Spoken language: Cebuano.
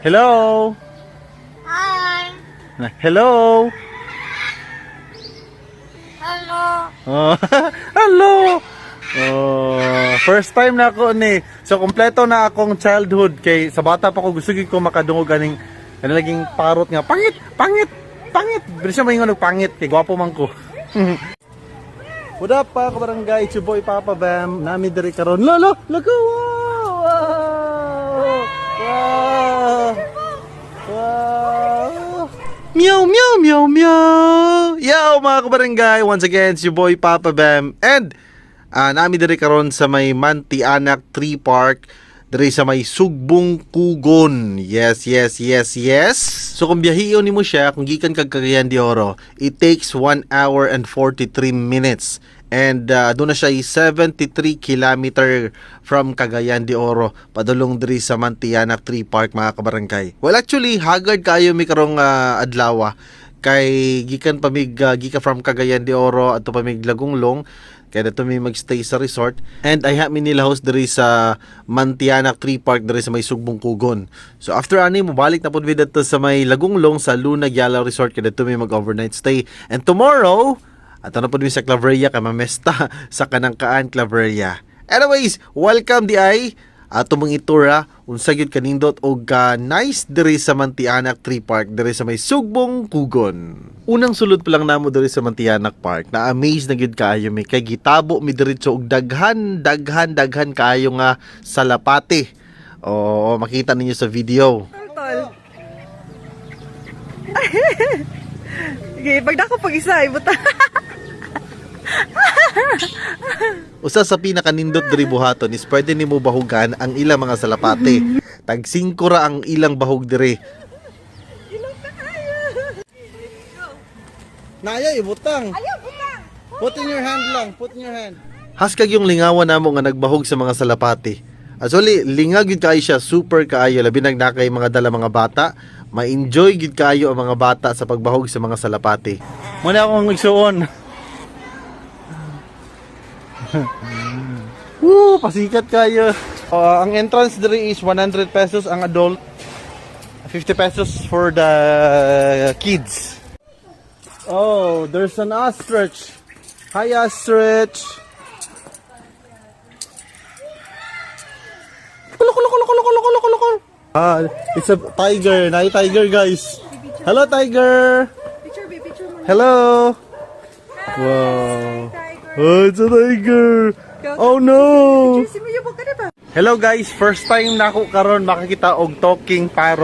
Hello. Hi. Hello. Hello. Oh, hello. Oh, first time na ako ni. So kompleto na akong childhood kay sa bata pa ko gusto gyud ko makadungog aning ano laging parrot nga pangit, pangit, pangit. Pero siya maingon og pangit kay gwapo man ko. What up, pa kabarangay? It's your boy Papa Bam. Nami diri karon. Lolo, look, wow! Wow! Wow! Wow! Meow, meow, meow, meow! Yo, mga kabarangay! Once again, it's your boy Papa Bam. And nami diri karon sa may Mantianak Tree Park diri sa may Sugbong Kugon. Yes. So kung biyahiyon nimo siya, kung gikan kag Cagayan de Oro, it takes 1 hour and 43 minutes. And doon na siya ay 73 kilometer from Cagayan de Oro padulong diri sa Mantianak Tree Park, mga kabarangay. Well, actually, haggard kayo mi karong adlaw kay gikan pa mig gikan from Cagayan de Oro adto pa mig Lagonglong, kaya dito mi magstay sa resort and ay mi nila host diri sa Mantianak Tree Park diri sa may Sugbong Kugon. So after ani mobalik na pud mi didto sa may Lagonglong sa Luna Gyala Resort kay dito mi mag overnight stay. And tomorrow ato na pud mi sa Claveria kay mamesta sa Kanangkaan, Claveria. Anyways, welcome di ay ato mong itura unsa gyud kanindot og ka nice diri sa Mantianak Tree Park diri sa may Sugbong Kugon. Unang sulod pa lang namo diri sa Mantianak Park, na amaze na gyud kaayo mi kay gitabo mi diretso og daghan daghan daghan kaayo nga salapate. Oo, makita ninyo sa video. Tol. Sige, pagdako pag isa, ibuta. Usa sa pinakanindot diri buhaton is pwede nimo bahugan ang ilang mga salapate. Tag 5 ra ang ilang bahog diri. Naya ibutang. Ayaw, butang! Put in your hand lang, put in your hand. Haskag yung lingawan namo nga nagbahog sa mga salapate. Actually, lingag gyud kaayo siya, super kaayo labi nag nakay mga dala mga bata, ma-enjoy gyud kaayo ang mga bata sa pagbahog sa mga salapate. Muna akong igsuon. Woo, pasikat kayo. Ang entrance diri is 100 pesos ang adult, 50 pesos for the kids. Oh, there's an ostrich. Hi, ostrich. Kulo, kulo, kulo, kulo, kulo, kulo, kulo, kulo. Ah, it's a tiger. Hi, tiger, guys. Hello, tiger. Picture, babe, picture mo. Hello. Wow. Tiger. Oh, it's a tiger. Oh, no. Picture, si Muyubog ka na ba? Hello, guys, first time na ako karon makakita og talking parrot.